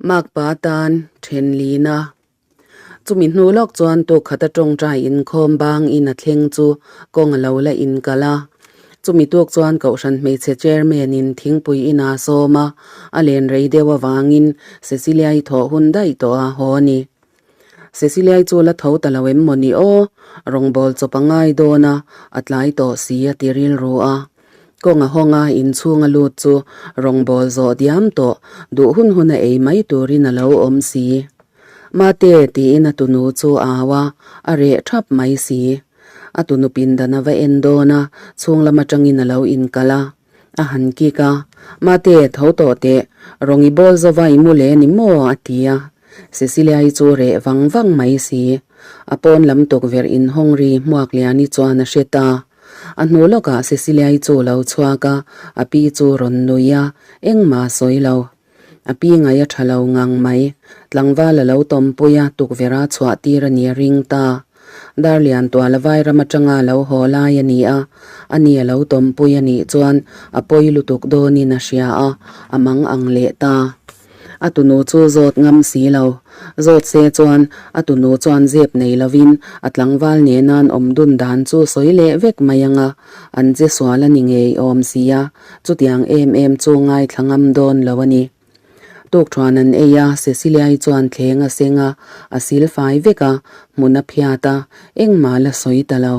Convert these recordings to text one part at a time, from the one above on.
Makpa tan then lina. Chumi hnu lawk chuan tuk khat a tawngtai inkhawm bang in a thleng chu kawng a lo la inkalh a. Chumi tuk chuan Kohhran hmeichhe chairman in thingpui in aa sawm a, a len rei deuh avangin Cecilia-i thawh hun daih tawh a haw a ni. Cecilia-i chu la tho ta lo em maw ni aw? Rawngbâwl chawp a ngai dawn a, a tlai tawh si a ti rilru a. Kawng a hawng a, inchhung a lut chu rawngbâwl zawh diam tawh, duh hun hun a ei mai turin a lo awm si. Mate, tiin a tunu chu a au a, a reh thap mai si. A tunu pindan a va en dawn a, chhung lam atangin a lo inkalh a. A han kik a, Mate, tho tawh teh, rawn i bawl zova i mu leh ni maw? a ti a. Cecilia-i chu reh vang vang mai si. A pawn lam tukverh inhawng ri hmuak liani chuan a hre ta. A hnu lawkah Cecilia-i chu lo chhuak a, a pi chu rawn nui a, engmah a sawi lo. A pi ngai a tha lo ngang mai. Tlangval a lo tawmpui a, tukverh a chhuah tir a ni a ring ta. Darlian tuala vairam atanga lo haw lai a ni a, ani a lo tawmpui a nih chuan a pawi lutuk dawnin a hria a, a mang ang leh ta. A tunu chu zawt ngam si lo. Zawt se chuan a tunu chuan zep nei lovin a tlangval nena'n awm dun dan chu sawi leh vek mai ang a, an che sual a ni ngei awm si a, chutiang em em chu ngaithla ngam dawn lo a ni. Tukthuan an ei a, Cecilia-i chuan thleng a seng a, a sil fai vek a, hmun a phiat a, engmah la sawi ta lo.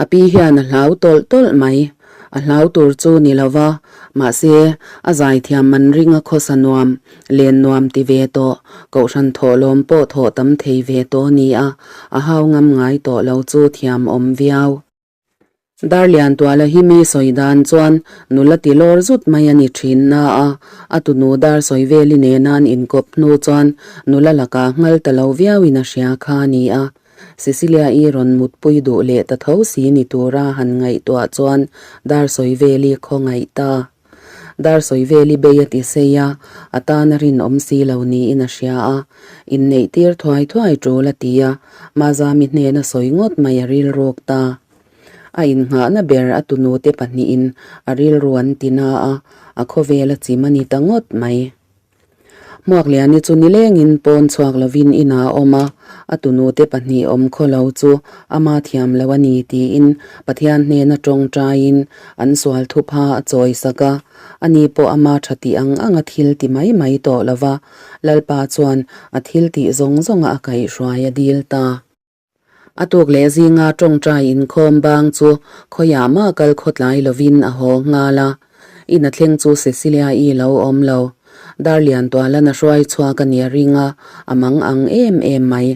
A pi hian a hlau tawlh tawlh mai. A hlau tur chu ni lo va, mahse, a zaithiam man ringa khawsa nuam, len nuam ti ve tawh, kohhran thawhlawm pawh thawh tam thei ve tawh ni a, a hau ngam ngai tawh lo chu thiam awm viau. Darlian tuala hi mi sawi dan chuan nula ti lawr zut mai a ni thin na a, a tunu dar sawi veli nena an inkawp hnu chuan nula lakah nghal ta lo viauin a hria kha a ni a. Cecilia-i rawn mutpui duh leh ta tho si ni tura han ngaihtuah chuan dar sawi veli khawngaih ta. Dar sawi veli bei a ti sei a, a tan a rinawm si lo niin a hria a. Inneih tir thuai thuai tul a ti a, Mazami hnena sawi ngawt mai a rilruk ta. A innghahna ber a tunute pahnihin a rilru an ti na a, a khawvel a chim a ni ta ngawt mai. Hmuakliani chu nilengin pawn chhuak lovin inah a awm a, a tunute pahnih awm khaw lo chu ama thiam lo a ni tiin Pathian hnena tawngtaiin an sual thupha a chawi sak a, ani pawh ama tha tih ang anga thil ti mai mai tawh lo va, Lalpa chuan a thil tih zawng zawnga a kaihhruai a dil ta. A tuk leh zinga tawngtai inkhawm bang chu khawiah mah kal khawtlai lovin a haw nghal a. In a thleng chu Cecilia-i lo awm lo. Darlian tualan a hruai chhuak a nia ring a, a mang ang em em mai.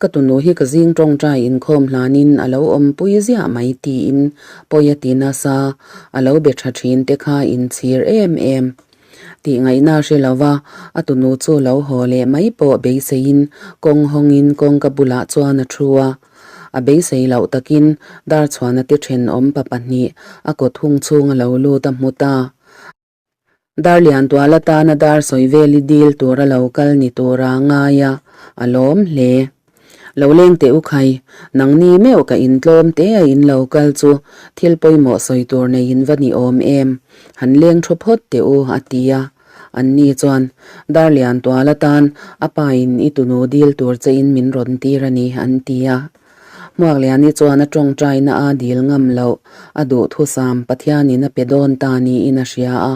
Ka tunu hi ka zing tawngtai inkhawm hlanin a lo awmpui ziah mai tiin pawi a ti nasa, a lo be tha thin te kha inchhir em em. Tih ngaihna hre lo va, a tunu chu lo haw leh mai pawh beiseiin kawng hawngin kawngka bulah chuan a thu a. A beisei loh takin Darchhuana te thenawm pa pahnih a kawt hung chhung a lo lut a hmu ta. Darlian tual atana dar sawi veli dil tur a lo kal ni tura a ngai a, a lawm hle. Lo leng teh u khai, nangni meuh ka intlawm te a in lo kal chu thil pawimawh sawi tur nei in va ni awm em, han leng thu phawt teh u a ti a. Anni chuan, Darlian tual atan a pa in i tunu dil tur che in min rawn tir a ni an ti a. Hmuakliani chuan a tawngtaina a dil ngam loh, a duhthusam Pathianin a pe dawn ta niin a hria a,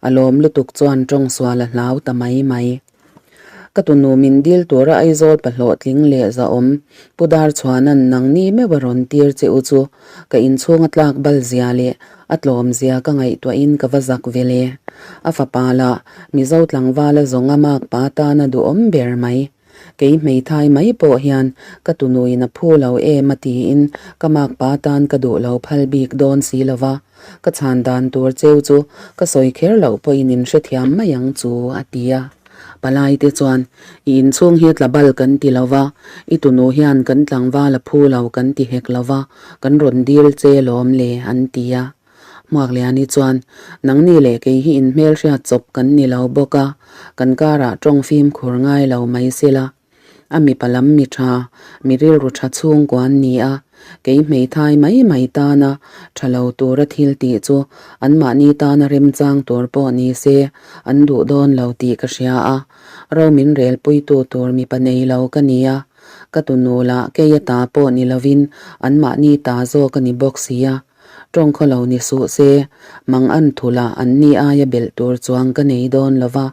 a lawm lutuk chuan tawngsual a hlau ta mai mai. Ka tunu min dil tura Aizawl pahlawhtling leh zahawm Pu Darchhuana'n nangni meuh a rawn tir che u chu ka inchhung a tlak bal zia leh a tlawm zia ka ngaihtuahin ka va zak ve le. A fapa lah Mizo tlangvala zawng a makpa tana duhawm ber mai. Kei hmeithai mai pawh hian ka tunuin a phu lo em a tiin ka makpa tan ka duh lo phal bik dawn si lo va, ka chhan dan tur cheu chu ka sawi kher loh pawhin in hrethiam mai ang chu a ti a. Palai te chuan i inchhung hi tlabal kan ti lo va, i tunu hian kan tlangval a phu lo kan ti hek lo va, kan rawn dil che lawm le an ti a. Hmuakliani chuan, Nangni leh kei hi inhmelhriat chawp kan ni lo bawk a, kan karah tawng fimkhur ngai lo mai sela. A mipa lam mi tha, mi rilru tha chhungkua an ni a. Kei hmeithai mai mai tana tha lo tura thil tih chu anmahni tana remchang tur pawh ni se an duh dawn lo tih ka hria a. Ro min relpuitu tur mipa nei lo ka ni a, ka tunu lah kei a ta pawh ni lovin anmahni ta zawk a ni bawk si a. Tawng khaw lo ni suh se, mang an thu lah anni aia belh tur chuang ka nei dawn lo va,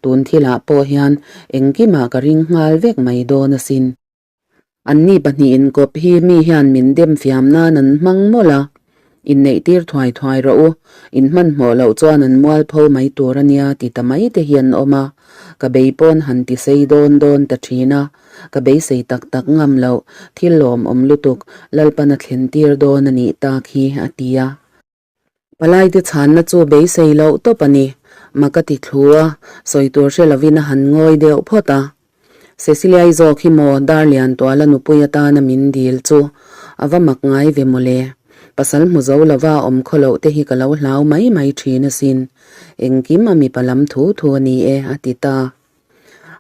tun thilah pawh hian engkimah ka ring nghal vek mai dawn asin. Anni pahnihin kawp hi mi hian min dem fiam nan an hmang mawlh a, inneih tir thuai thuai rawh u, in hmanhmawh loh chuan an mualpho mai tur a nia ti ta mai te hi an awm a, ka bei pawn han ti sei dawn dawn ta thin a, ka beisei tak tak ngam loh, thil lawmawm lutuk Lalpan a thlen tir dawn a nih tak hi a ti a. Palaite chhanna chu beisei loh tawp a ni. Mak a ti thlu a, sawi tur hre lovin a han ngawi deuh phawt a. Cecilia-i zawk hi maw Darliantuala nupui atana min dil chu a va mak ngai ve mawle. Pasal hmu zo lova awm khaw loh te hi ka lo hlau mai mai thin asin. Engkim a mipa lam thu thu a ni e, a ti ta.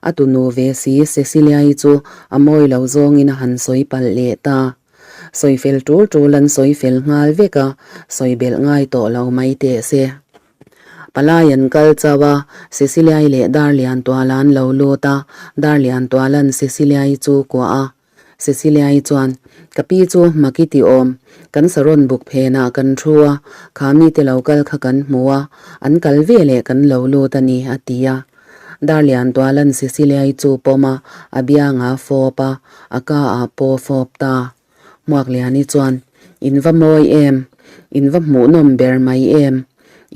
A tunu ve si Cecilia-i chu a mawi lo zawngin a han sawi palh leh ta. Sawi fel tul tul an sawi fel nghal vek a, sawi belh ngai tawh lo mai teh se. Palai an kal chauh a, Cecilia-i leh Darliantuala an lo lut a, Darliantuala'n Cecilia-i chu kuah a. Cecilia-i chuan, Ka pi chu maki ti awm, kan saron buk phenah kan thu a, kha mite lo kal kha kan hmu a, an kal ve leh kan lo lut a ni, a ti a. Darliantuala'n Cecilia-i chu pawm a, a bianga fawp a, a ka ah pawh fawp ta. Hmuakliani chuan, In va mawi em? In va hmuhnawm ber mai em?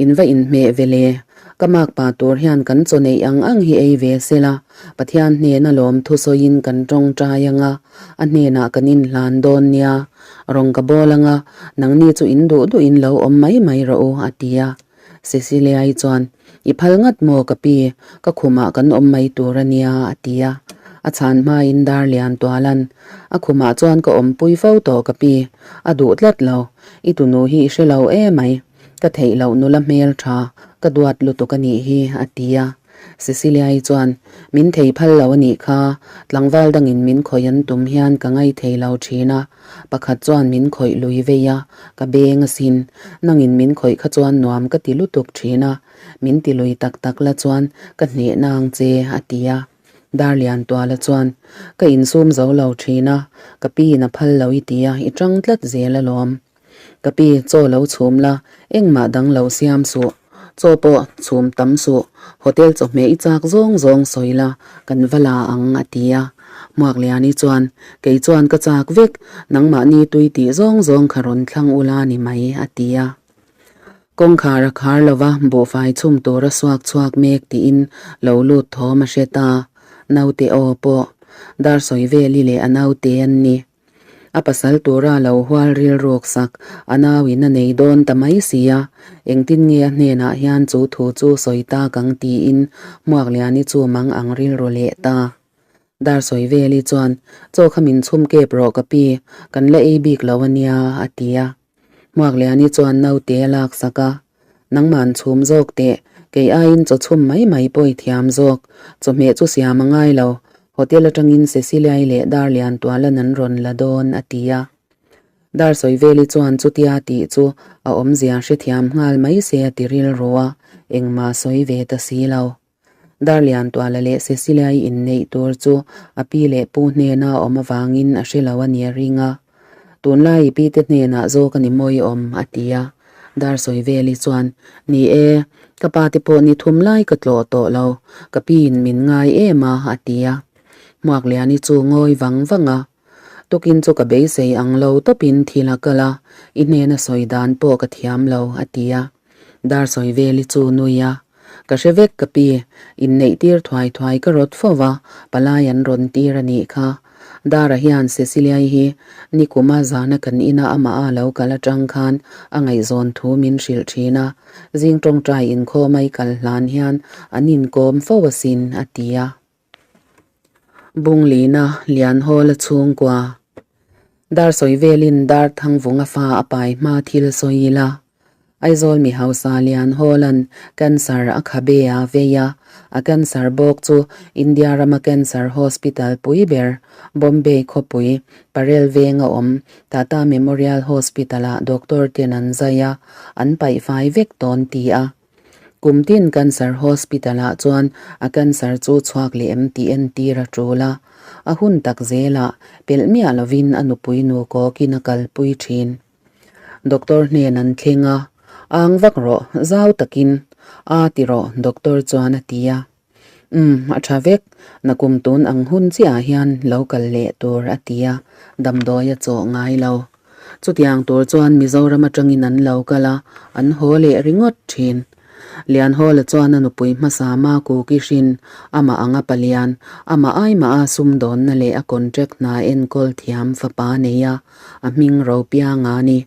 In va inhmeh ve le? Ka makpa tur hian kan chaw neih ang ang hi ei ve se la, Pathian hnena lawmthu sawiin kan tawngtai ang a, a hnenah kan inhlan dawn nia. Rawng ka bawl ang a, nangni chu in duh duhin lo awm mai mai rawh u, a ti a. Cecilia-i chuan, I phal ngat maw ka pi, ka khumah kan awm mai tur a nia, a ti a. A chhan hmain dar lian tualan, A khumah chuan ka awmpui fo tawh ka pi, a duh tlat lo, i tunu hi i hre lo emai, ka theih loh nula hmel tha, ka duat lutuk a nih hi, a ti a. Cecilia-i chuan, Min thei phal lo a nih kha, tlangval dangin min khawih an tum hian ka ngai thei lo thin a, pakhat chuan min khawih lui vei a, ka beng asin, nangin min khawih kha chuan nuam ka ti lutuk thin a, min ti lui tak tak la chuan ka hneh nang che, a ti a. Darliantuala chuan, Ka insum zo lo thin a, ka piin a phal lo i ti a, i tang tlat zel alawm. Ka pi, chaw lo chhum la, engmah dang lo siam suh. Chaw pawh chhum tam suh, hotel chawhmeh i chak zawng zawng sawi la, kan va la ang, a ti a. Hmuakliani chuan, Kei chuan ka chak vek, nangmahni tui tih zawng zawng kha rawn thlang ula ni mai, a ti a. Kawngkhar a khar lova buhfai chhum tura suak chhuak mek tiin lo lut thawm a hre ta. Naute aw pawh dar sawi veli leh a naute an ni. A pasal tura lo hual rilruk sak a nauin a nei dawn ta mai si a, engtin nge a hnenah hian chu thu chu sawi tak ang tiin Hmuakliani chu mang ang rilru leh ta. Dar sawi veli chuan, Chaw kha min chhum kep rawh ka pi, kan la ei bik lo a nia, a ti a. Hmuakliani chuan naute a laksak a, Nangman chhum zawk teh, kei aiin chaw chhum mai mai pawh i thiam zawk, chawhmeh chu siam a ngai lo, hotel atangin Cecilia-i leh Darliantualan an rawn la dawn, a ti a. Darsawi-veli chuan chutia tih chu a awmzia hrethiam nghal mai se a ti rilru a, engmah sawi ve ta si lo. Darliantuala leh Cecilia-i inneih tur chu a pi leh pu hnena awm avangin a hre lo a ni a ring a. Tunlai i pite hnenah zawk a ni mawi awm, a ti a. Darsawi-veli chuan, Ni e, ka pate pawh ni thum lai ka tlawh tawh lo, ka piin min ngai em a, a ti a. Hmuakliani chu ngawi vang vang a. Tukin chu ka beisei ang lo tawpin thil a kal a, i hnena sawi dan pawh ka thiam lo, a ti a. Darsawi-veli chu nui a. Ka hre vek ka pi, inneih tir thuai thuai ka rawt fo va, palai an rawn tir a nih kha. Dara hian Cecilia-i hi nikuma zana kan ina amah a lo kal atang khan a ngaihzawn thu min hrilh thin a, zing tawngtai inkhawm a i kal hlan hian an inkawm fo asin, a ti a. Bunglina Lianhawla chhungkua dar sawi velin dar thangvunga fa a pai hma thil sawi ila. Aizawl mi hausa Lian Hawla'n cancer a khabe a vei a, a cancer bawk chu India rama cancer hospital pui ber Bombay khawpui Parel venga awm Tata Memorial Hospital-ah doctor ten an zai a, an paih fai vek dawn ti a. Kum tin cancer hospital-ah chuan a cancer chu chhuak leh em tih entir a tul a, a hun tak zelah pelh miah lovin a nupui nu kawkin a kalpui thin. Doctor hnen an thleng a, Ang vak rawh, zau takin a ti rawh doctor chuan a ti a. Umm, a tha vek, nakum tun ang hun chiah hian lo kal leh tur a ti a, damdawi a chawh ngai lo. Chutiang tur chuan Mizoram atangin an lo kal a, an haw leh ringawt thin. Lianhawla chuan a nupui hmasa Maku Kishin, amah anga palian, amah aimah a sumdawnna leh a contract hna enkawl thiam fapa nei a, a hming Ropianga a ni.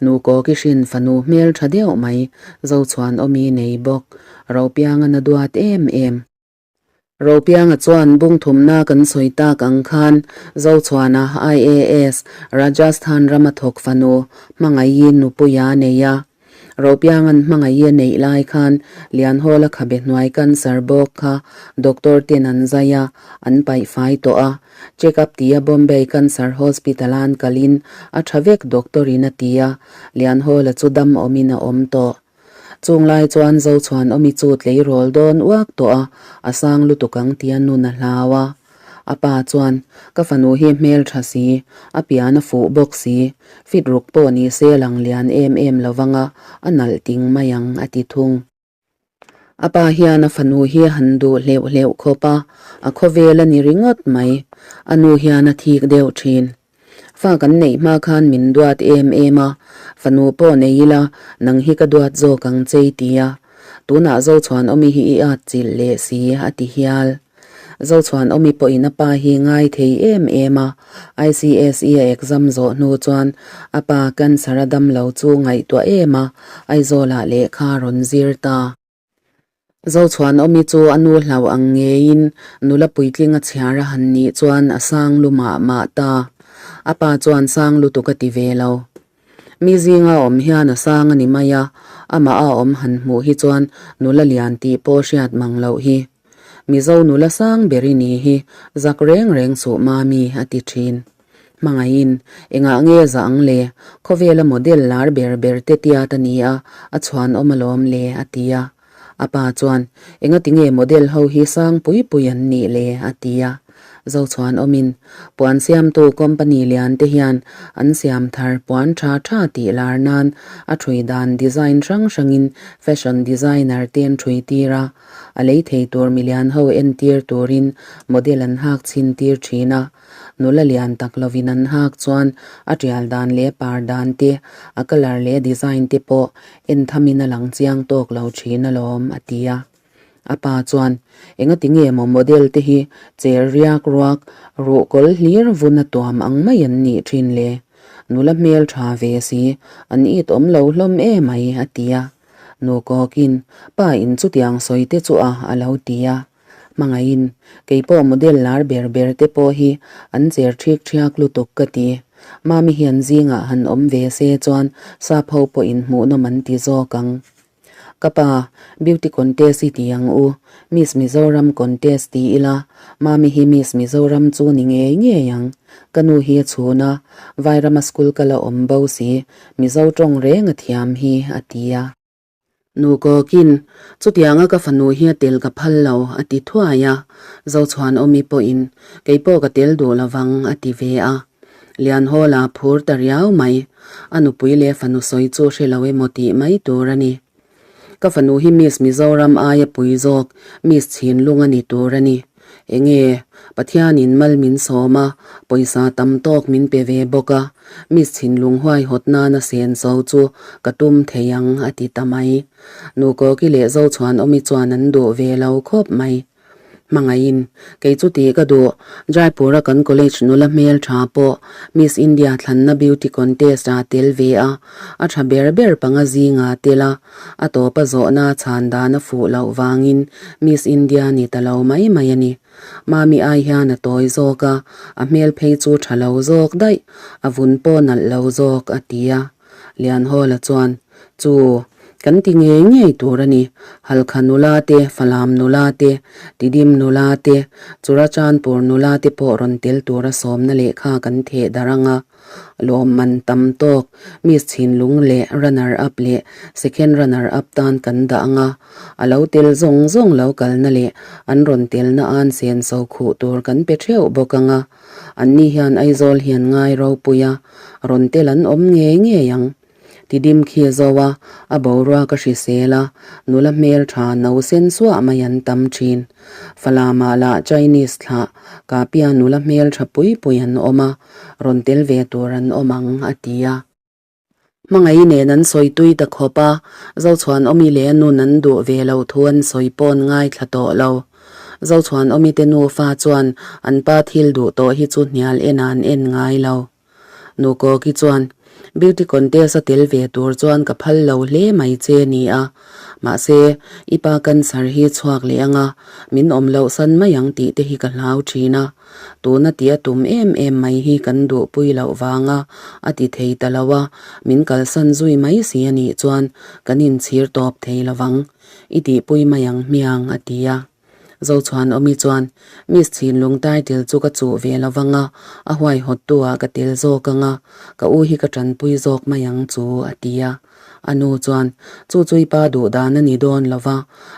Nu Kokishin fanu hmel tha deuh mai, Zochhuanawmi nei bawk, Ropianga na duat em em. Ropianga chuan bungthumna kan sawi tak ang khan Zochhuana IAS, Rajasthan rama thawk fanu, Hmangaihi nupuia nei a. Ropianga'n Hmangaihi a neih lai khan Lianhawla khabe hnuai cancer bawk kha doctor ten an zai a, an paih fai tawh a. Check up tia Bombay Cancer Hospital a an kalin a tha vek doctor in a ti a, Lianhawla chu dam awmin a awm tawh. Chung lai chuan Zochhuanawmi chu tleirawl dawn uak tawh a, a sang lutuk ang tia nun a hlau a. A pa chuan, Ka fanu hi hmel tha si, a pian a fuh bawk si, fit ruk pawh ni se lang lian em em lo vang a, a nalh ting mai ang, a ti thung. A pa hian a fanu hi a han duh hleuh hleuh khawp a, a khawvel a ni ringawt mai. A nu hian a thik deuh thin. Fa kan neih hma khan min duat em em a, fanu pawh nei ila nang hi ka duat zawk ang che i ti a, tunah Zochhuanawmi hi i at chilh leh si a ti hial. Zochhuanawmi pawhin a pa hi ngai thei em em a, ICSE a exam zawh hnu chuan a pa cancer a dam lo chu ngaihtuah em a, Aizawlah lehkha a rawn zir ta. Zochhuanawmi chu a nu hlau ang ngeiin nula puitling a chhiar a han nih chuan a sang lu mah mah ta. A pa chuan sang lutuk a ti ve lo. Mi zinga awm hian a sang a ni mai a, amah a awm han hmuh hi chuan nula lian tih pawh hriat mang loh hi. Mizo nula sang ber i ni hi zak reng reng suh mami a ti thin. Hmangaihin, engah nge zah ang le? Khawvela model lar ber ber te tiat a ni a, a chhuanawm alawm le, a ti a. A pa chuan, Engati nge model ho hi sang pui pui an nih le? a ti a. Zochhuanawmin, Puan siamtu company lian te hian an siam thar puan tha tha tih lar nan a thui dan design hrang hrangin fashion designer te an thui tir a, a lei thei tur milian ho entir turin model an hak chhin tir thin a. Nula lian tak lovin an hak chuan a tial dan leh par dan te, a colour leh design te pawh en thamin a lang chiang tawk lo thin alawm, a ti a. A pa chuan, Engati nge maw model te hi cher riak ruak, ruh kawl hlir vun a tuam ang mai an nih thin le? Nula hmel tha ve si, an it awm lo hlawm emai, a ti a. Nu kawkin, Pa in chutiang sawi te chu a, a lo ti a. Hmangaihin, kei pawh model lar ber ber te pawh hi an cher ṭhik ṭhiak lutuk ka ti. Mami hian zingah han awm ve se chuan sap ho pawhin hmuhnawm an ti zawk ang. Ka pa, beauty contest i ti ang u, Miss Mizoram contest ti ila, Mami hi Miss Mizoram chu ni ngei ngei ang. Ka nu hi a chhun a, Vairama school ka la awm bo si, Mizo tawng reng a thiam hi, a ti a. Nu kawkin, Chutianga ka fanu hi a tel ka phal lo, a ti thuai a. Zochhuanawmi pawhin, Kei pawh ka tel duh lovang, a ti ve a. Lianhawla phur ta riau mai. A nupui leh fanu sawi chu hre lo emaw tih mai tur a ni. Ka fanu hi Miss Mizoram aia pui zawk, Miss Chhinlung a ni tur a ni. Enge, Pathianin mal min sawm a, pawisa tam tawk min pe ve bawk a, Miss Chhinlung huaihawt nana sen so chu ka tum thei ang a ti ta mai. Nukawki leh Zochhuanawmi chuan an duh ve lo khawp mai. Hmangaihin, kei chu tih ka duh, Jaipur-a kan college nula hmel tha pawh Miss India thlanna beauty contest ah tel ve a, a tha ber ber panga zinga tel a, A tawpa zawhna chhan dan a fuh loh vangin Miss India ni ta lo mai mai a ni. Mami ai hian a tawi zawk a, a hmel phei chu tha lo zawk daih, a vun pawh nalh lo zawk, a ti a. Lianhawla chuan, Chu kan ti ngei ngei tur a ni. Halkha nula te, Falam nula te, Tidim nula te, Churachandpur nula te pawh rawn tel tura sawmna lehkha kan theh darh ang a. Lawmman tam tawk, Miss Chhinlung leh Runner Up leh Second Runner Up tan kan dah ang a. A lo tel zawng zawng lo kalna leh an rawn telna an senso khuh tur kan pe theuh bawk ang a. Anni hian Aizawl hian ngai ropui a, rawn tel an awm ngei ngei ang. Tidim khi a zo a, a boruak a hrisel a, nula hmel tha no sen suah mai an tam thin. Falamah lah Chinese thlah Kapia nula hmel tha pui pui an awm a, rawn tel ve tur an awm ang, a ti a. Hmangaih nen an sawi tui ta khawp a, Zochhuanawmi leh a nun an duh ve loh thu an sawi pawn ngaithla tawh lo. Zochhuanawmi te nufa chuan an pa thil duh tawh hi chu hnial en an en ngai lo. Nukawki chuan, Beauty contest a tel ve tur chuan ka phal lo hle mai che ni a. Mahse, i pa cancer hi chhuak leh anga min awm loh san mai ang tih te hi ka hlau thin a. Tuna ti a tum em em mai hi kan duhpui loh vanga a ti thei ta lo a, min kalsan zui mai si a nih chuan kan inchhir tawp thei lo vang. I tihpui mai ang hmiang, a ti a. Zochhuanawmi chuan, Miss Chhinlung title chu ka chuh ve lo vang a, a huaihawttu ah ka tel zawk ang a, ka u hi ka tanpui zawk mai ang chu, a ti a. A nu chuan, Chu chu i pa duh dan a ni dawn lo va,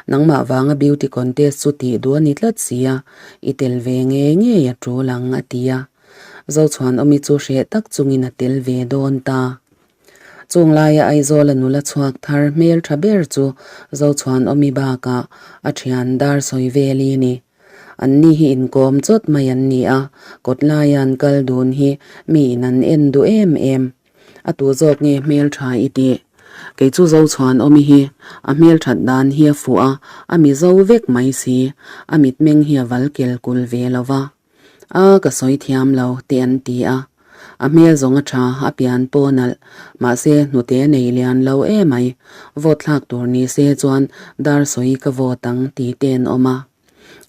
nangmah vanga beauty contest chu tih duh a ni tlat si a, i tel ve ngei ngei a tul ang, a ti a. Zochhuanawmi chu hreh tak chungin a tel ve dawn ta. Chung laia Aizawla nula chhuak thar hmel tha ber chu Zochhuanawmi bakah a thian dar sawi veli a ni. Anni hi inkawm chawt mai an ni a, kawt laia an kal dun hi miin an en duh em em. A tu zawk nge hmel tha i tih? Kei chu Zochhuanawmi hi a hmel that dan hi a fuh a, a mizo vek mai si. A mitmeng hi a val kel kul ve lo va. A, ka sawi thiam lo, te an ti a. A hmel zawng a tha, a pian pawh nalh. Mahse, hnute nei lian lo emai. Vote thlak tur ni se chuan dar sawi ka vote ang ti te an awm a.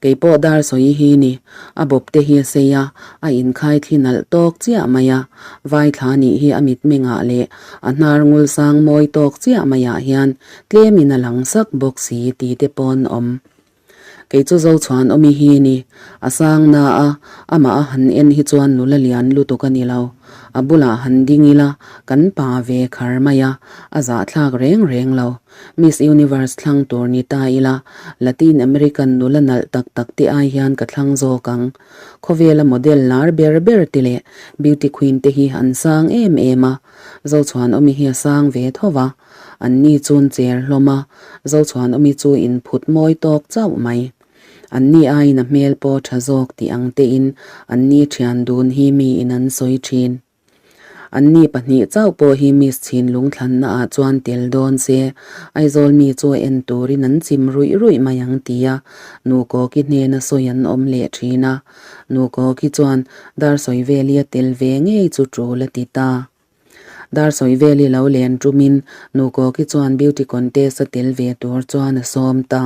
Kei pawh dar sawi hi ni. A bawp te hi a sei a, a inkhai thli nalh tawk chiah mai a. Vai thla nih hi a mitmengah leh a hnar ngul sang mawi tawk chiah maiah hian tlemin a lang sak bawk si ti te pawn awm. Kei chu Zochhuan awmi hi ni. A sang na a, amah a han en hi chuan nula lian lutuk a ni lo. A bulah han ding ila, kan pa ve khar mai a, a zahthlak reng reng lo. Miss Universe thlang tur ni ta ila, Latin American nula nalh tak tak te ai hian ka thlang zawk ang. Khawvela model lar ber ber te leh beauty queen te hi an sang em em a, Zochhuan awmi hi a sang ve tho va. Anni chuan cher hlawm a, Zochhuanawmi chu inphut mawi tawk chauh mai. Anni aiin a hmel pawh tha zawk tih ang tein anni thian dun hi miin an sawi thin. Anni pahnih chauh pawh hi Miss Chhinlung thlanna ah chuan tel dawn se, Aizawl mi chu a en turin an chim ruih ruih mai ang tia Nukawki hnena sawi an awm leh thin a. Nukawki chuan dar sawi veli a tel ve ngei chu tul a ti ta. Dar sawi vel i lo len tumin Nukawki chuan beauty contest a tel ve tur chuan a sawm ta.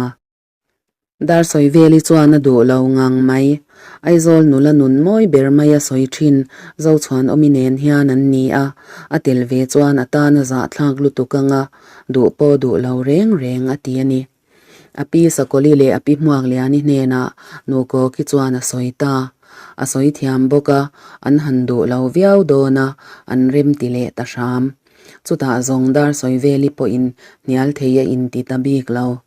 Dar sawi veli chuan a duh lo ngang mai. Aizawl nula nun mawi ber mai a sawi thin Zochhuanawmi nen hian an ni a, a tel ve chuan a tan a zahthlak lutuk anga duh pawh duh lo reng reng a ti a ni. A pi Sakawli leh a pi Hmuakliani hnenah Nukawki chuan a sawi ta. A sawi thiam bawk a, an han duh lo viau dawn a, an rem ti leh ta hram. Chutah zawng dar sawi veli pawhin hnial thei a inti ta bik lo.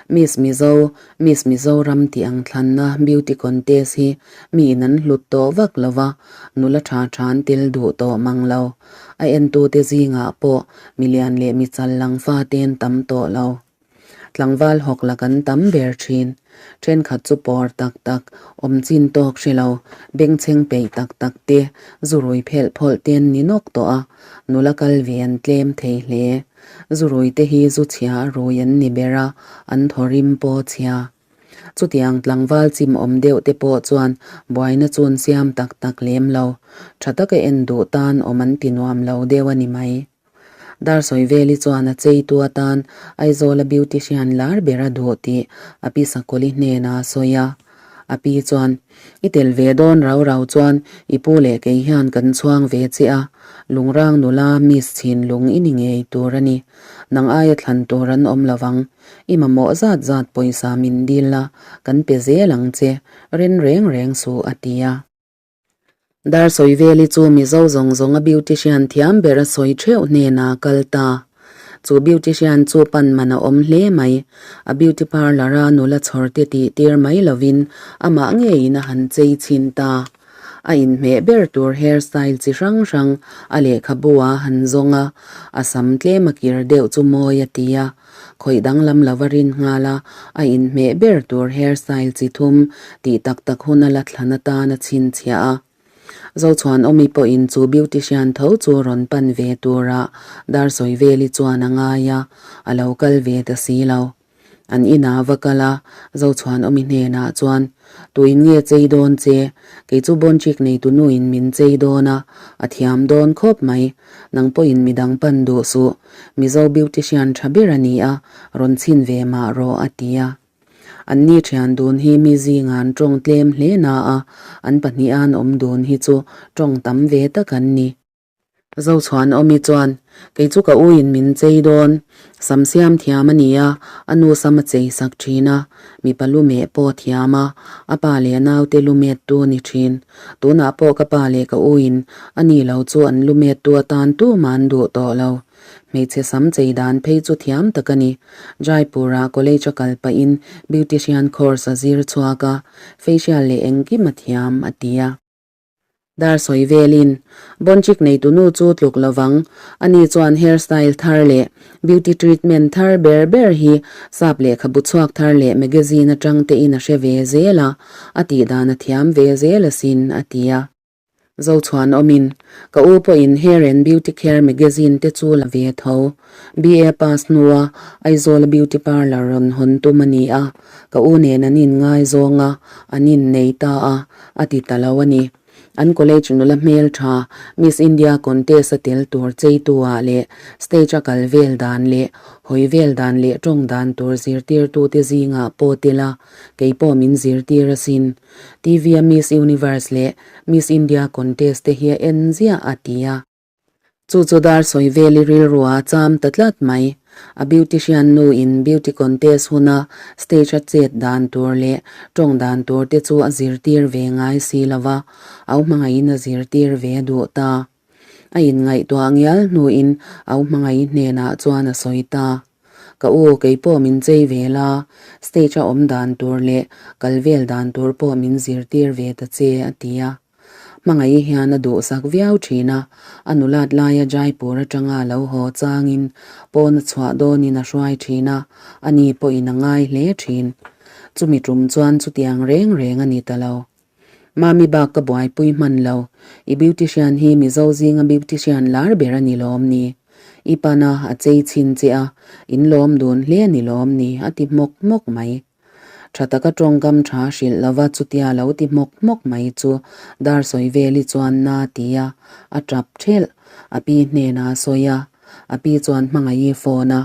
Miss Mizo, Miss Mizoram tih ang thlanna beauty contest hi miin an hlut tawh vak lo va, nula tha tha an tel duh tawh mang lo. A entute zingah pawh milian leh michal lang fate an tam tawh lo. Tlangval hawk la kan tam ber thin. Thenkhat chu pawr tak tak, awm chin tawk hre lo, bengchheng peih tak tak te, zurui phelh phawlh te an ni nawk tawh a, nula kal ve an tlem thei hle. Zurui te hi zu chhia a rui an ni ber a, an thaw rim pawh chhia. Chutiang tlangval chim awm deuh te pawh chuan buaina chu an siam tak tak lem lo. Tha taka en duh tan awm an ti nuam lo deuh a ni mai. Dar sawi veli chuan a cheitu atan Aizawla beautician lar ber a duh tih a pi Sakawli hnenah a sawi a. A pi chuan, I tel ve dawn rau rau chuan i pu leh kei hian kan chhuang ve che a, Lungrang nula Miss Chhinlung i ni ngei tur a ni. Nang aia thlan tur an awm lo vang. I mamawh zat zat pawisa min dil la, kan pe zel ang che, ren reng reng suh a ti a. Dar Sawiveli chu Mizo zawng zawnga beautician thiam ber a sawi theuh hnenah a kal ta. Chu beautician chu pan man a awm hle mai. A beauty parlour a nula chhawr te tih tir mai lovin amah ngeiin a han chei chhin ta. A inhmeh ber tur hair style chi hrang hrang a lehkhabu a han zawng a, a sam tlem a kir deuh chu mawi a ti a. Khawih danglam lova rin nghal a, a inhmeh ber tur hair style chi thum tih tak tak hun a la thlan atan a chhinchhiah a. Zochhuanawmi pawhin chu beautician tho chu rawn pan ve tura dar sawi veli chuan a ngai a, a lo kal ve ta si lo. An inah va kal a, Zochhuanawmi hnenah chuan, Tuin nge chei dawn che? Kei chu Bonchik neitu nuin min chei dawn a, a thiam dawn khawp mai. Nang pawhin midang pan duh suh. Mizo beautician tha ber a ni a, rawn chhin ve mah rawh a ti a. An ni thian dun hi mi zinga an tawng tlem hle na a, an pahniha an awm dun hi chu tawng tam ve tak an ni. Zochhuanawmi chuan, Kei chu ka uiin min chei dawn, sam siam thiam a ni a, a nu sam a chei sak thin a, mipa lu meh pawh thiam a, a pa leh naute lu mettu a ni thin. Tunah pawh ka pa leh ka uiin a ni lo chu an lu mettu atan tumah an duh tawh lo. Hmeichhe sam chei dan phei chu thiam tak a ni. Jaipur-ah college a kal pahin beautician course a zir chhuak a, facial leh engkim a thiam, a ti a. Dar sawi velin, Bonchik neitu nu chu tluk lovang, ani chuan hair style thar leh beauty treatment thar ber ber hi sap lehkhabu chhuak thar leh magazine atang tein a hre ve zel a, a tih dan a thiam ve zel asin, a ti a. Zochhuan awmin, Ka u pawhin Hair and Beauty Care magazine te chu la ve tho. BA pass hnua Aizawla beauty parlour rawn hawn tum a ni a, ka u nen an inngaizawng a, an innei ta a, a ti ta lo a ni. An college nula hmel tha Miss India contest a tel tur cheitu ah leh stage a kal vel dan leh hawi vel dan leh tawng dan tur zirtirtu te zingah pawh tel a, kei pawh min zirtir asin. TV a Miss Universe leh Miss India contest te hi a en ziah a ti a. Chu chu dar sawi vel i rilru a cham ta tlat mai. A beautician nu in beauty contest huna stage a chet dan tur leh tawng dan tur te chu a zirtir ve ngai si lo va, au hmangaihin a zirtir ve duh ta. A inngaihtuah ngial hnuin au hmangaih hnenah chuan a sawi ta. Ka u, kei pawh min chei ve la, stage a awm dan tur leh kal vel dan tur pawh min zirtir ve ta che, a ti a. Hmangaih hian a duhsak viau thin a, a nulat laia Jaipur atanga lo haw changin pawn a chhuah dawnin a hruai thin a, ani pawhin a ngai hle thin. Chumi tum chuan chutiang reng reng a ni ta lo. Mami bak ka buaipui hman lo, i beautician hi Mizo zinga beautician lar ber a ni lawm ni? I pana a chei chhin che a, in lawm dun hle a ni lawm ni? a ti hmawk hmawk mai. Tha taka tawngkam tha hrilh lova chutia lo ti hmawk hmawk mai chu dar sawi veli chuan na ti a, a tap thelh. A pi hnenah a sawi a, a pi chuan Hmangaih i phone a,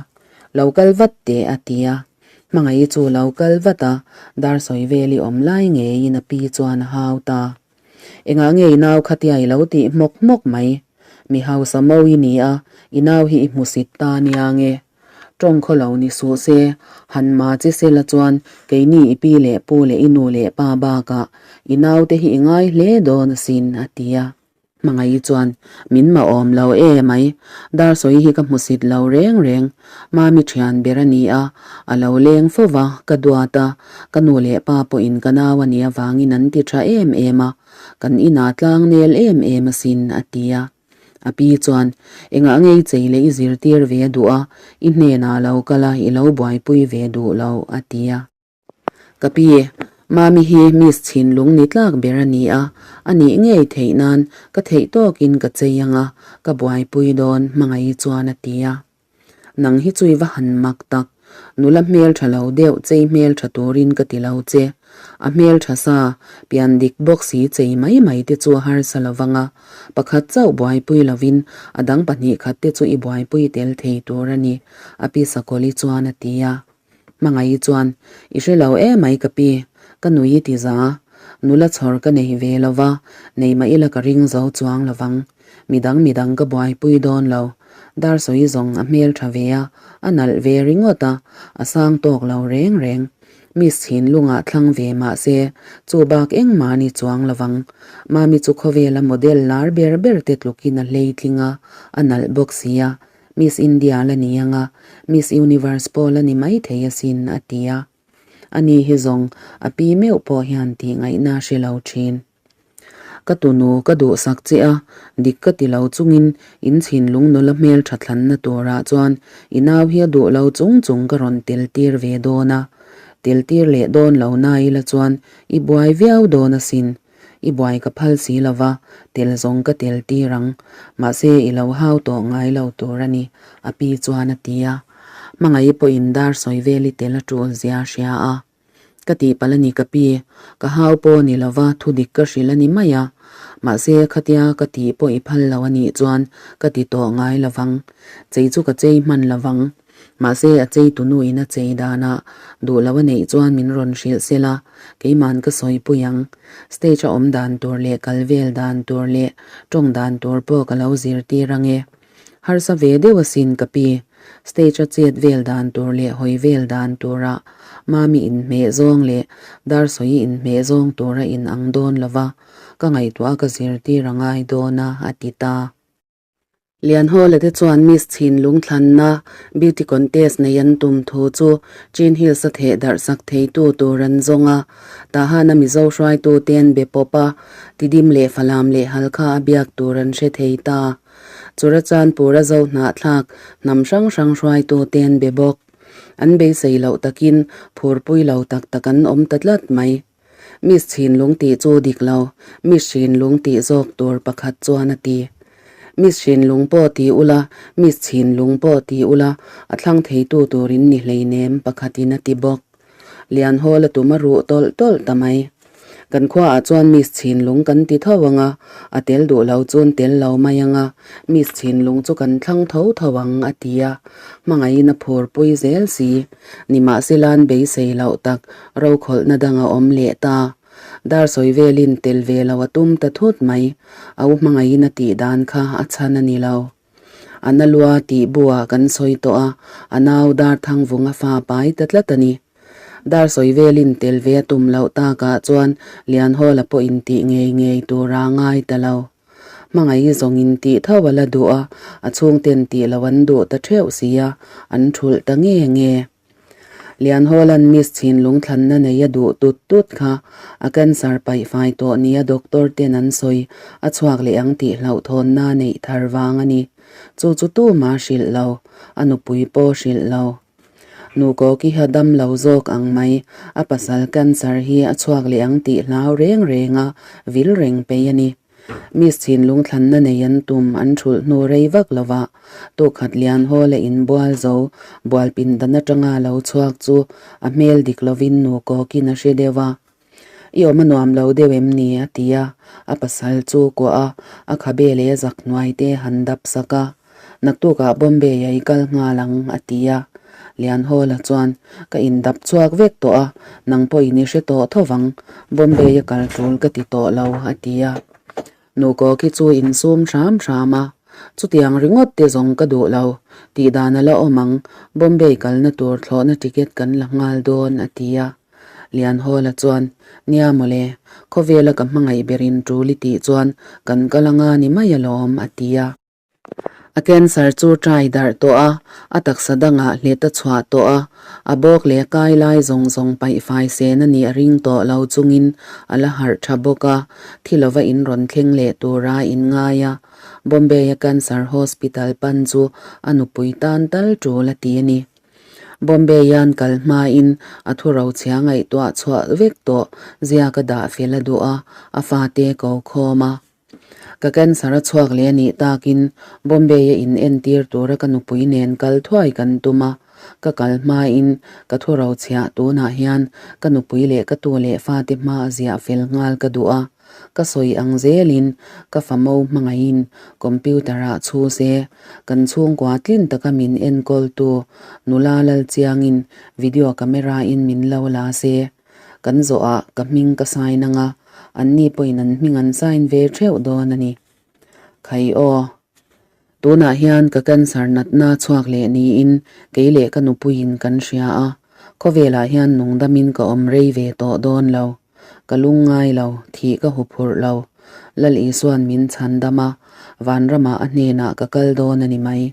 Lo kal vat teh a ti a. Hmangaih i chu lo kal vat a, dar sawi veli awm lai ngeiin a pi chuan a hau ta. Engah nge i nau khatia i lo tih hmawk hmawk mai? Mi hausa mo i ni a, i nau hi i hmusit ta nia nge? Tawng khaw lo ni suh se, han ma che se la chuan keini i pi leh pu leh i nu leh pa bakah i naute hi i ngai hle dawn asin, a ti a. Hmangaih chuan, Min ma awm lo e mai, dar sawi hi ka hmusit lo reng reng, Mami thian ber a ni a, a lo leng fo va, ka duat a, ka nu leh pa pawhin ka nau a nih avangin an ti tha em em a, kan inah tlang nel em em asin, a ti a. A pi chuan, Engah ngei chei leh i zirtir ve duh a, i hnenah lo kal a, i lo buaipui ve duh lo, a ti a. Ka pi, Mami hi Miss Chhinlung ni tlak ber a ni a, a nih ngei theih nan ka theih tawkin ka chei ang a, ka buaipui dawn, Hmangaih chuan a ti a. Nang hi chu i va han mak tak, nula hmel tha lo deuh chei hmel tha turin ka ti lo che. A hmel tha sa, pian dik bawk si chei mai mai te chu a harsa lo vang a, pakhat chauh buaipui lovin a dang pahnih khat te chu i buaipui tel thei tur a ni, a pi Sakawli chuan a ti a. Hmangaih chuan, I hre lo e mai ka pi, ka Ka nui ti za. Nula chhawr ka nei ve lo va, nei mah ila ka ring zo chuang lo vang. Midang midang ka buaipui dawn lo. Dar sawi zawng a hmel tha ve a, a nalh ve ringawt a, a sang tawk lo reng reng. Miss Chhinlungah thlang ve mah se, chu bak engmah ni chuang lo vang. Mami chu khawvela model lar ber ber te tlukin a hleitling a, a nalh bawk si a, Miss India la ni ang a, Miss Universe pawh la ni maithei asin, a ti a. Ani hi zawng a pi meuh pawh hian tih ngaihna a hre lo thin. Ka tunu ka duhsak che a, dik ka ti lo chungin in chhinlung nula hmel tha thlanna turah chuan i nau hi a duh lo chung chung ka rawn tel tir ve dawn a. Tel tir leh dawn lo na ila chuan i buai viau dawn asin. I buai ka phal si lo va, tel zawng ka tel tir ang. Mahse i lo hau tawh ngai lo tur a ni, a pi chuan a ti a. Hmangaih pawhin dar sawi vel i tel a tul zia a hria a. Ka tihpalh a ni ka pi, ka hau pawh ni lova thu dik ka hrilh a ni mai a. Mahse khatia ka tih pawh i phal lo a nih chuan ka ti tawh ngai lovang. Chei chu ka chei hman lovang. Mahse a chei tunu in a chei danah duh lo a neih chuan min rawn hrilh sel a, keiman ka sawi pui ang. Stage a awm dan tur leh kal vel dan tur leh tawng dan tur pawh ka lo zirtir ange. Harsa ve deuh asin ka pi. Stage a chet vel dan tur leh hawi vel dan turah Mami inhmeh zawng leh Darsawi inhmeh zawng tura in ang dawn lova ka ngaihtuah ka zirtir a ngai dawn a, a ti ta. Lianhawla te chuan Miss Chhinlung thlanna beauty contest nei an tum thu chu Chin Hills a theh darh sak theitu tur an zawng a, Tahana Mizo hruaitu te an be pawp a, Tidim leh Falam leh Halkha a biak tur an hre thei ta. Churachandpur a zo hnahthlak hnam hrang hrang hruaitu te an be bawk. An beisei loh takin phurpui lo tak tak an awm ta tlat mai. Miss Chhinlung tih chu dik lo, Miss Hrinlung tih zawk tur pakhat chuan a ti. Miss Hrinlung pawh ti ula, Miss Chhinlung pawh ti ula, a thlang theitu turin ni hleinem pakhatin a ti bawk. Lianhawl a tum a ruh tawlh tawlh ta mai. Kan khuaah chuan Miss Chhinlung kan ti tho ang a, a tel duh lo chuan tel lo mai ang a, Miss Chhinlung chu kan thlang tho tho ang a ti a, hmangaihin a phurpui zel si. Nimahsela'n beisei loh tak rokhawlhna dang a awm leh ta. Dar sawi velin tel ve lo a tum ta thut mai. A u hmangaihin a tih dan kha a chhan a ni lo. A na lua tih buah kan sawi tawh a, a nau Darthang vunga fa pai ta tlat a ni. Dar sawi velin tel ve a tum loh takah chuan Lianhawla pawhin tih ngei ngei tura ngai ta lo. Hmangaih zawngin tih tho a la duh a, a chhungten tih loh an duh ta theuh si a, an thulh ta nge nge. Lianhawla'n Miss Chhinlung thlanna nei a duh tut tut kha a cancer paih fai tawh nia doctor ten an sawi a chhuak leh ang tih hlauhthawnna neih thar vang a ni. Chu chu tuma hrilh lo, a nupui pawh hrilh lo. Nukokiha dam lo zawk ang mai, a pasal cancer hi a chhuak leh ang tih hlau reng reng a vil reng pei a ni. Miss Chhinlung thlanna nei an tum an thulh hnu rei vak lova tukhat lian haw leh inbual zo bual pindan atanga lo chhuak chu a hmel dik lovin nu kawkin a hre deuh a. I awm a nuam lo deuh em ni? a ti a, a pasal chu kuah a, a khabe leh a zak hnuai te han dap sak a. Naktukah Bombay ah i kal nghal ang, a ti a. Lianhawla chuan, Ka indap chhuak vek tawh a, nang pawhin i hre tawh tho vang, Bombay a kal tul ka ti tawh lo, a ti a. Nukawki chu insum hram hram a, Chutiang ringawt te zawng ka duh lo, tih dan a la awm ang, Bombay kalna tur thlawhna ticket kan la nghal dawn, a ti a. Lianhawla chuan, Nia mawle, khawvela ka hmangaih berin tul i tih chuan kan kal anga ni mai alawm, a ti a. A cancer chu trai darh tawh a, a taksa dangah hlet a chhuah tawh a, a bawk leh a kai lai zawng zawng paih fai sen a nih a ring tawh lo chungin a la harh tha bawk a, thi lova in rawn thleng leh tura in ngai a, Bombay-a cancer hospital pan chu a nupui tan tal tul a ti a ni. Bombay-a'n kal hmain a thu rochhia ngaihtuah chhuah vek tawh zia ka dah fel a duh a, a fate ko khawm a. Ka cancer a chhuak leh a nih takin Bombay-a in entir tura ka nupui nen kal thuai kan tum a, ka kal hmain ka thu rochhiah tunah hian ka nupui leh ka tu leh fate hma a ziah fel nghal ka duh a, ka sawi ang zelin ka famo hmangaihin computer-ah chhu se, kan chhungkua tlin taka min enkawltu nula Lalchiangin video camera-in min lo la se. Kan zawhah ka hming ka sign anga, anni pawhin an hming an sign ve theuh dawn a ni. Khai aw. Tunah hian ka cancer natna chhuak leh niin kei leh ka nupuiin kan hria a, khawvelah hian nungdamin ka awm rei ve tawh dawn lo. Ka lung ngai lo, thih ka huphurh lo. Lal Isuan min chhan dam a, vanramah a hnenah ka kal dawn a ni mai.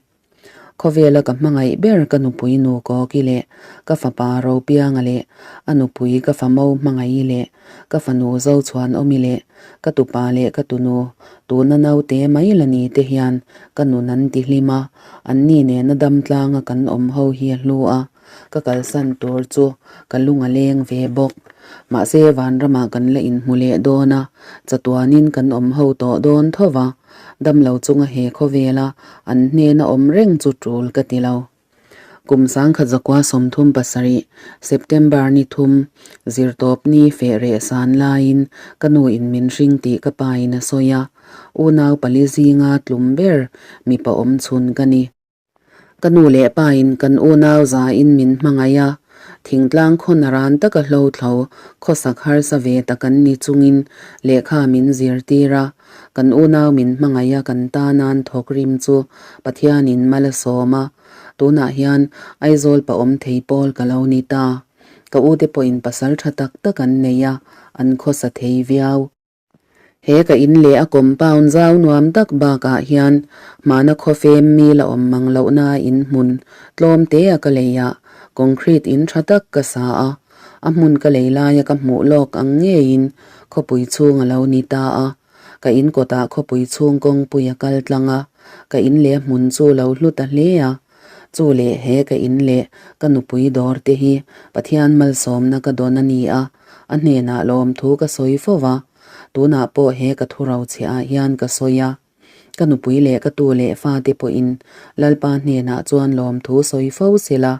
Khawvela ka hmangaih ber ka nupui nu Kawki leh ka fapa Ropianga leh a nupui ka famo Hmangaih leh ka fanu Zochhuanawmi leh ka tupa leh ka tunu tuna naute mai la ni te hian ka nun an ti hlim a, anni nena dam tlanga kan awm ho hi a hlu a, ka kalsan tur chu ka lung a leng ve bawk. Mahse vanramah kan la inhmu leh dawn a, chatuanin kan awm ho tawh dawn tho va. Damlo chunga he khawvela an hnena awm reng chu tul ka ti lo. Kum sangkhat zakua 37, September ni thum, zirtawp ni feh reh san laiin ka nu in min hring tih ka pa in a sawi a, unau pali zinga tlum ber mipa awm chhun ka ni. Ka nu leh pa in kan unau za in min hmangaih a, thingtlang khaw naran taka hlo thlo khawsak harsa ve tak an ni chungin lehkha min zirtir a, kan unau min hmangaih a kan tanan thawk rim chu Pathian in mal a sawm a, tunah hian Aizawl pa awm thei pawl ka lo ni ta. Ka u te pawhin pasal tha tak tak an nei a, an khawsa thei viau. He ka in leh a compound zau nuam tak bakah hian hmana khawfem mi la awm mang lohna in hmun tlawm te a ka lei a, concrete in tha tak ka sa a, a hmun ka lei laia ka hmuh lawk ang ngeiin khawpui chhung a lo ni ta a, ka in kawtah khawpui chhung kawngpui a kal tlang a, ka in leh a hmun chu lo hlu ta hle a. Chu leh he ka in leh ka nupui dawr te hi Pathian malsawmna ka dawn a ni a, a hnenah lawmthu ka sawi fo va, tunah pawh he ka thu rochhiah ah hian ka sawi a. Ka nupui leh ka tu leh fate pawhin Lalpa hnenah chuan lawmthu sawi fo sela,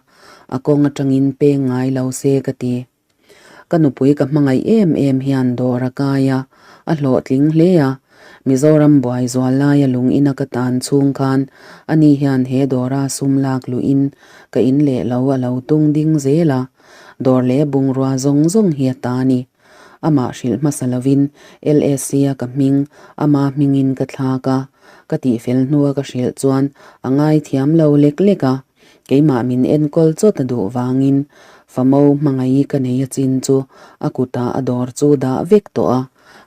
a kawng atangin peng ngai lo se ka ti. Ka nupui ka hmangaih em em hian dawr a kai a, a hlawhtling hle a. Mizoram buai zual laia lung ina ka tan chhung khan ani hian he dawra sum lak luhin ka in leh lo a lo tung ding zel a, dawr leh bungrua zawng zawng hi a ta ni. Amah hrilh hmasa lovin LSC a ka hming ama hmingin ka thlak a, ka tihfel hnua ka hrilh chuan a ngaithiam lo lek lek a. Keimah min enkawl chawt a duh vangin famo hmangaih ka nei a chin chu a kutah a dawr chu dah vek tawh a,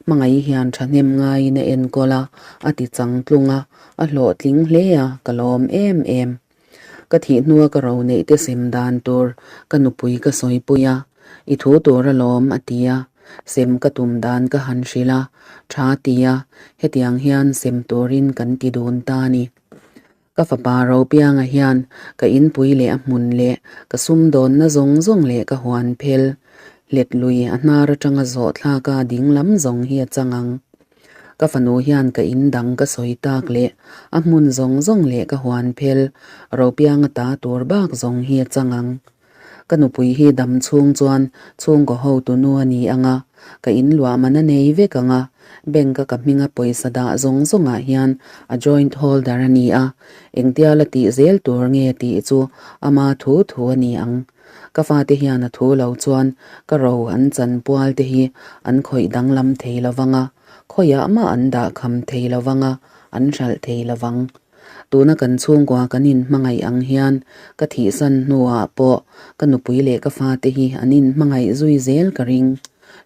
hmangaih hian thahnem ngaiin a enkawl a, a ti chang tlung a, a hlawhtling hle a, ka lawm em em. Ka thih hnua ka ro neih te sem dan tur ka nupui ka sawipui a, i thu tur alawm a ti a, sem ka tum dan ka han hrilh a, tha ti a, hetiang hian sem turin kan ti dun ta a ni. Ka fapa Ropianga hian ka inpui leh a hmun leh ka sumdawnna zawng zawng leh ka huan phel let lui a hnar atanga zawh thlaka ding lam zawng hi a chang ang. Ka fanu hian ka in dang ka sawi tak leh a hmun zawng zawng leh ka huan phel Ropianga ta tur bak zawng hi a chang ang. Ka nupui hi dam chhung chuan chhungkaw hotu nu a ni ang a, ka in luah man a nei vek ang a, bank a ka hminga pawisa dah zawng zawngah hian a joint holder a ni a, engtia la tih zel tur nge tih chu ama thu thu a ni ang. Ka fate hian a thu lo chuan ka ro an chan pual te hi an khawih danglam thei lo vang a, khawiah mah an dah kham thei lo vang a, an hralh thei lo vang. Tuna kan chhungkua kan inhmangaih ang hian ka thihsan hnuah pawh ka nupui leh ka fate hi an inhmangaih zui zel ka ring.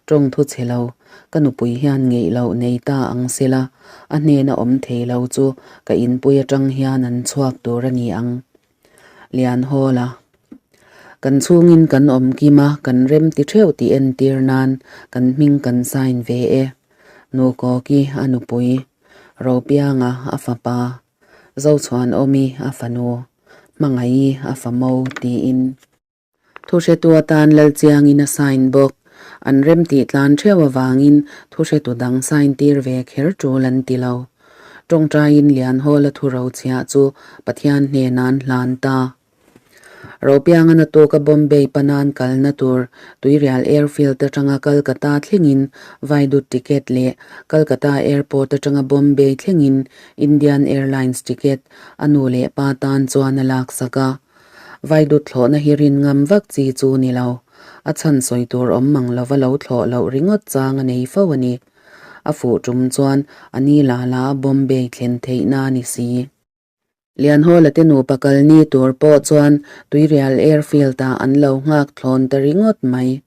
Tawng thu chhe lo, ka nupui hian ngeih loh nei ta ang sela, a hnena awm thei lo chu ka inpui atang hian an chhuak tur a ni ang. Lian Hawla, Kan chhungin kan awm kim a, kan rem ti theuh tih entir nan kan hming kan sign ve e. Nu Kawki a nupui. Ropianga a fapa, Zochhuanawmi a fanu, Hmangaih a famo tiin. Thuhretu atan Lalchiangin a sign bawk. An remtih tlan theuh avangin thuhretu dang sign tir ve kher tul an ti lo. Tawngtaiin Lianhawla thu rochhiah chu Pathian hnenah an hlan ta. Ropianga na tuka Bombay panan kalna tur Tuirial Airfield atanga Kolkata thlengin Vaidut ticket leh Kolkata Airport atanga Bombay thlengin Indian Airlines ticket a nu leh pa tan chuan a laksak a. Vaidut thlawhna hi rin ngam vak chi chu ni lo. A chhan sawi tur awm mang lova lo thlawh loh ringawt chang a nei fo a ni. A fuh tum chuan a ni la la Bombay thlen theihna a ni si. Lianhawla te nupa kal ni tur pawh chuan Tuirial Airfield ah an lo nghak thlawn ta ringawt mai.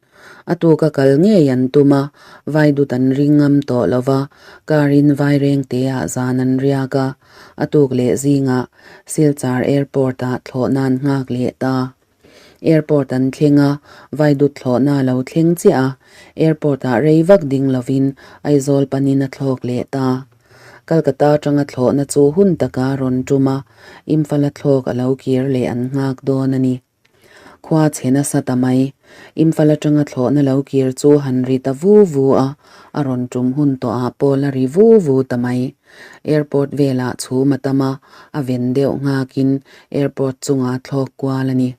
A tuka kal ngei an tum a, vaidut an ring ngam tawh lo va, car in vairengte ah zan an riak a, a tuk leh zingah Silchar Airport ah thlawhna an nghak leh ta. Airport an thleng a, vaidut thlawhna a lo thleng chiah a, airport ah rei vak ding lovin Aizawl panin a thlawk leh ta. Kolkata atanga thlawhna chu hun taka rawn tum a, Imphal a thlawk a lo kir leh an nghak dawn a ni. Khua chhe nasa ta mai. Imphal atanga thlawhna lo kir chu han ri ta vu vu a, a rawn tum hun tawh ah pawh la ri vu vu ta mai. Airport velah chhum a tam a, a ven deuh nghakin airport chungah thlawk kual a ni.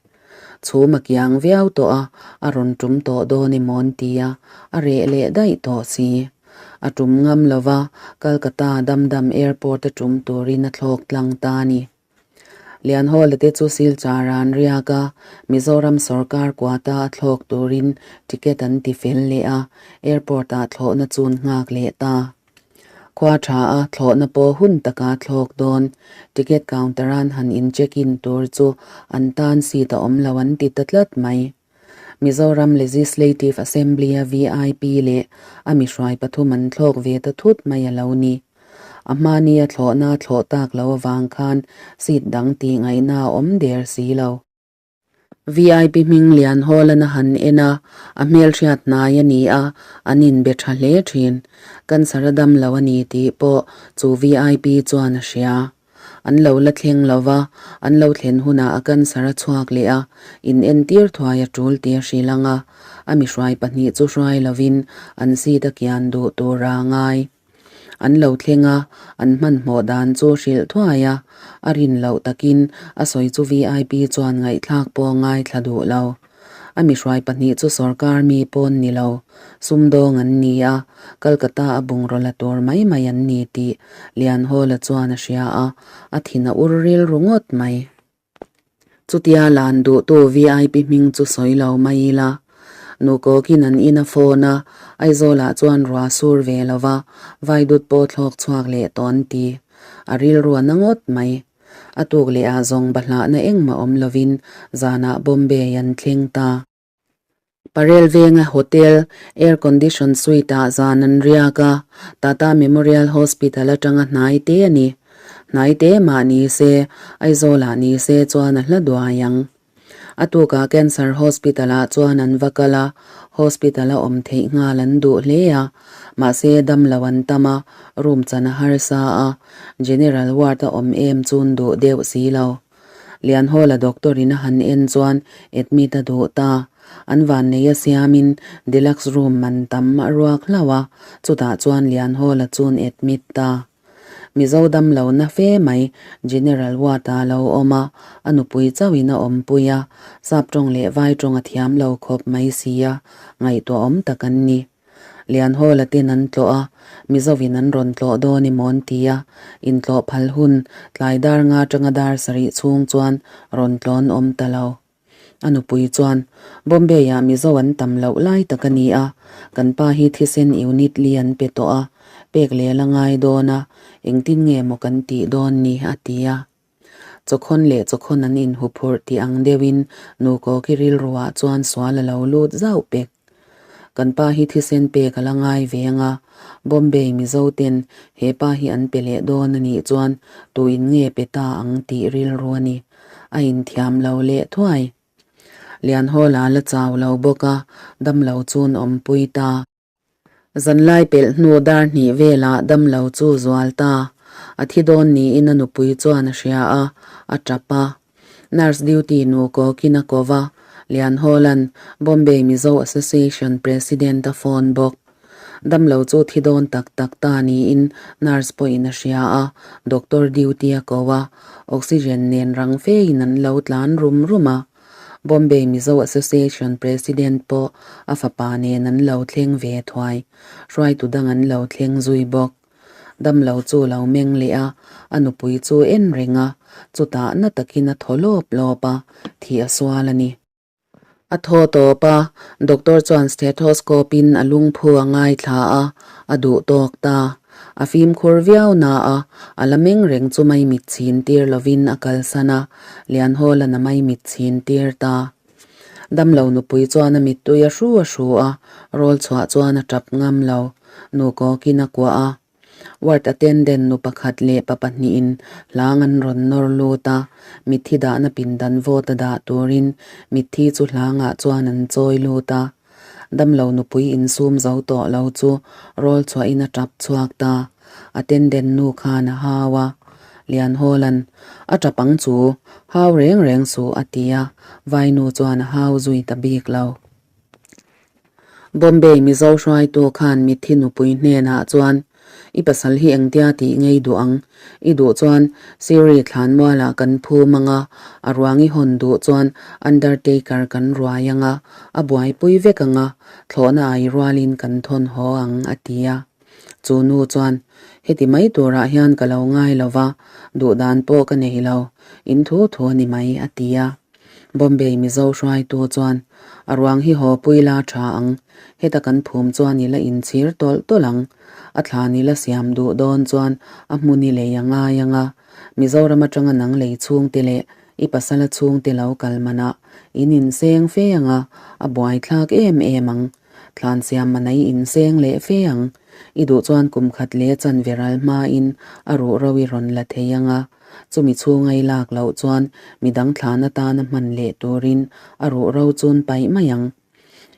Chhum a kiang viau tawh a, a rawn tum tawh dawn emaw an ti a, a reh leh daih tawh si. A tum ngam lo va, Kolkata Dam Dam Airport a tum turin a thlawk tlang ta a ni. Lianhawla te chu Silchar ah an riak a, Mizoram sawrkar kuata a thlawk turin ticket an ti fel leh a, airport ah thlawhna chun nghak leh ta. Khua tha a thlawhna pawh hun taka thlawk dawn, ticket counter an han in check in tur chu an tan seat a awm lo an ti ta tlat mai. Mizoram Legislative Assembly a vip leh a mihruai pathum an thlawk ve ta thut mai a lo ni. A hmani a thlawhna a thlawh tak lo avang khan seat dang tih ngaihna a awm der si lo. Vip hming lian Hawlan a han en a, a hmelhriat hnai a ni a, an inbe tha hle thin. Cancer a dam lo a ni tih pawh chu vip chuan a hria. An lo la thleng lo va, an lo thlen hunah a cancer a chhuak leh a, in entir thuai a tul tih a hrilh ang a, a mihruai pahnih chu hruai lovin an seat a kian duh tur a ngai. An lo thleng a, an hmanhmawh dan chu hrilh thuai a, a rin loh takin a sawi chu vip chuan ngaihthlak pawh ngaithla duh lo. A mihruai pahnih chu sorkar mi pawn ni lo, sumdawng an ni a, Kolkata a bungraw la tur mai mai an ni tih Lianhawla chuan a hria a, a thin a ur rilru ngawt mai. Chutia lan duhtu vip hming chu sawi lo mai ila. Nukawkin an in a phone a, Aizawlah chuan ruah sur ve lo va, vaidut pawh thlawk chhuak leh tawh an ti. A rilru a na ngawt mai. A tuk leh ah zawng bahlahna engmah awm lovin zanah Bombay an thleng ta. Parel venga hotel air condition suite ah zan an riak a, Tata Memorial Hospital atanga hnai te a ni. Hnai te mah ni se, Aizawl ah ni se chuan a hla duai ang. A tukah Cancer Hospital ah chuan an va kal a, hospital a awm theih nghal an duh hle a, mahse damlo an tam a, room chan a harsa a, General ward a awm em chun duh deuh si lo. Lianhawla doctor in a han en chuan admit a duh ta. An vannei a siamin deluxe room man tam a ruak hlauh a, chutah chuan Lianhawla chun admit ta. Mizo dam lo na fe mai General Ward ah a lo awm a, a nupui chauhin a awmpui a, sap tawng leh vai tawng a thiam lo khawp mai si a, ngaihtuah awm tak an ni. Lianhawla ten an tlawh a, Mizovin an rawn tlawh dawn emaw an ti a, intlawh phal hun tlai dar nga atanga dar sarih chhung chuan rawn tlawn awm ta lo. A nupui chuan, Bombay-ah Mizo an tam loh lai tak a ni a, kan pa hi thisen unit li an pe tawh a, pek leh la ngai dawn a, engtin nge maw kan tih dawn ni? a ti a. Chawkhawn leh chawkhawn an inhuphurh tih ang deuhin Nukawki rilruah chuan sual a lo lut zauh pek. Kan pa hi thisen pek a la ngai ve ang a, Bombay Mizo ten he pa hi an pe leh dawn a nih chuan tuin nge pe ta ang tih rilru a ni. A inthiam lo leh thuai. Lianhawla la chau lo bawk a, damlo chun awmpui ta. Zanlai pelh hnu dar hnih velah damlo chu zual ta. A thi dawn niin a nupui chuan a hria a, a tap a. Nurse duty nu kawkin a ko va, Lianhawla'n Bombay Mizo Association President a phone bawk. Damlo chu thi dawn tak tak ta niin nurse pawhin a hria a, doctor duty a ko a, oxygen nen rang fein an lo tlan rum rum a. Bombay Mizo Association President pawh a fapa nen an lo thleng ve thuai, hruaitu dang an lo thleng zui bawk. Damlo chu lo meng leh a, a nupui chu en reng a, chutah na takin a thaw lawp lawp a, thih a sual a ni. A thaw tawp a, doctor chuan stethoscope in a lungphu a ngaithla a, a duh tawk ta. A fimkhur viau na a, a la meng reng chu maimit chhin tir lovin a kalsan a, Lianhawla'n a maimit chhin tir ta. Damlo nupui chuan a mittui a hru a hru a, rawl chhuah chuan a tap ngam lo. Nu kawkin a kuah a. Ward attendant nu pakhat leh pa pahnihin hlang an rawn nawr lut a, mitthi dahna pindan vote a dah turin mitthi chu hlangah chuan an chawi lut a. Damlo nupui insum zo tawh lo chu rawl chhuahin a tap chhuak ta. Attendant nu khan a hau a, Lianhawla'n, A tap ang chu, hau reng reng suh a ti a, vainu chuan a hau zui ta bik lo. Bombay Mizo hruaitu khan mitthi nupui hnenah chuan, I pasal hi engtia tih ngei duh ang? I duh chuan Siri thlanmualah kan phum ang a, a ruang i hawn duh chuan undertaker kan ruai ang a, a buaipui vek ang a, thlawhna ai rualin kan thawn haw ang, a ti a. Chu nu chuan, Heti mai turah hian ka lo ngai lo va, duh dan pawh ka nei lo, in thu thu a ni mai, a ti a. Bombay Mizo hruaitu chuan, A ruang hi haw pui la tha ang, heta kan phum chuan i la inchhir tawlh tawlh ang. A thlan i la siam duh dawn chuan a hmun i lei a ngai ang a, Mizoram atanga nang lei chhungte leh i pasala chhungte lo kal manah in inseng fe ang a, a buaithlak em em ang. Thlan siam man a i inseng leh fe ang. I duh chuan kum khat leh chanve ral hmain a ruh ro i rawn la thei ang a. Chumi chhunga i lak loh chuan midang thlan atana hman leh turin a ruh ro chun paih mai ang.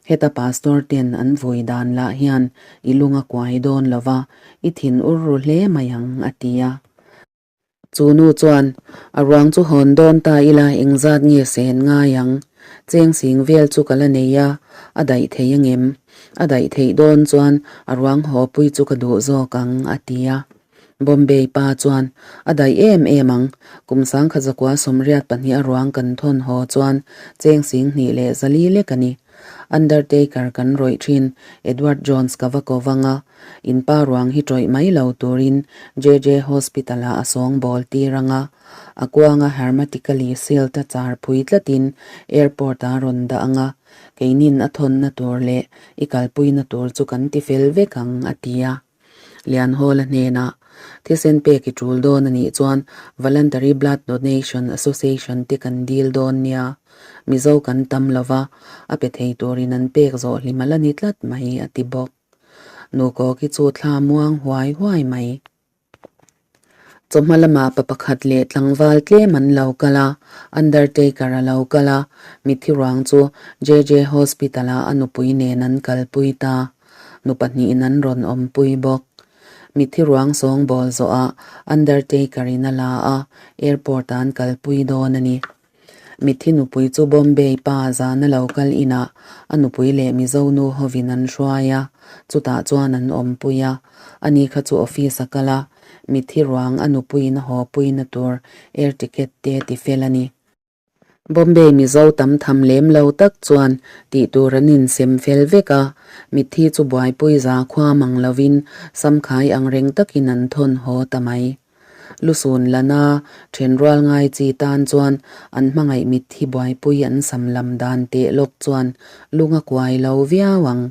Heta pastor ten an vui dan lah hian i lung a kuai dawn lo va, i thin ur ru hle mai ang, a ti a. Chu nu chuan, A ruang chu hawn dawn ta ila engzat nge sen ngai ang? Cheng sing vel chu ka la nei a, a daih thei angem? A daih theih dawn chuan a ruang haw pui chu ka duh zawk ang, a ti a. Bombay pa chuan, A daih em em ang, kum sangkhat zakua 82 a ruang kan thawn haw chuan cheng 2000 leh zali lek a ni. Undertaker kan rawih thin Edward Jones ka va ko vang a, in pa ruang hi tawih mai lo turin JJ Hospital ah a sawngbawl tir ang a, a kuanga hermetically sealed a char phui tlatin airport ah rawn dah ang a, keinin a thawnna tur leh i kalpuina tur chu kan ti fel vek ang, a ti a. Lianhawla hnenah thisen pek i tul dawn a nih chuan Voluntary Blood Donation Association te kan dil dawn nia. Mizo kan tam lo va, a pe thei turin an pek zawh hlim a la ni tlat mai, a ti bawk. Nukawki chu thla muang huai huai mai. Chawhma lamah pa pakhat leh tlangval tlem an lo kal a, undertaker a lo kal a, mitthi ruang chu JJ Hospital ah a nupui nen an kalpui ta. Nu pahnihin an rawn awmpui bawk. Mitthi ruang sawngbawl zawhah undertaker in a la a, airport ah an kalpui dawn a ni. Mitthi nupui chu Bombay pa zana lo kal inah a nupui leh Mizo nu hovin an hruai a, chutah chuan an awmpui a. Ani kha chu office a kal a, mitthi ruang a nupuiin a hawpuina tur air ticket te ti fel a ni. Bombay Mizo tam tham lem lo tak chuan tih tur an insem fel vek a, mitthi chu buaipui za khua mang lovin samkhai angreng takin an thawn haw ta mai. Lusun lana thenrual ngai chi tan chuan an hmangaih mitthi buaipui an sam lam dan teh lawk chuan lung a kuai lo viau ang.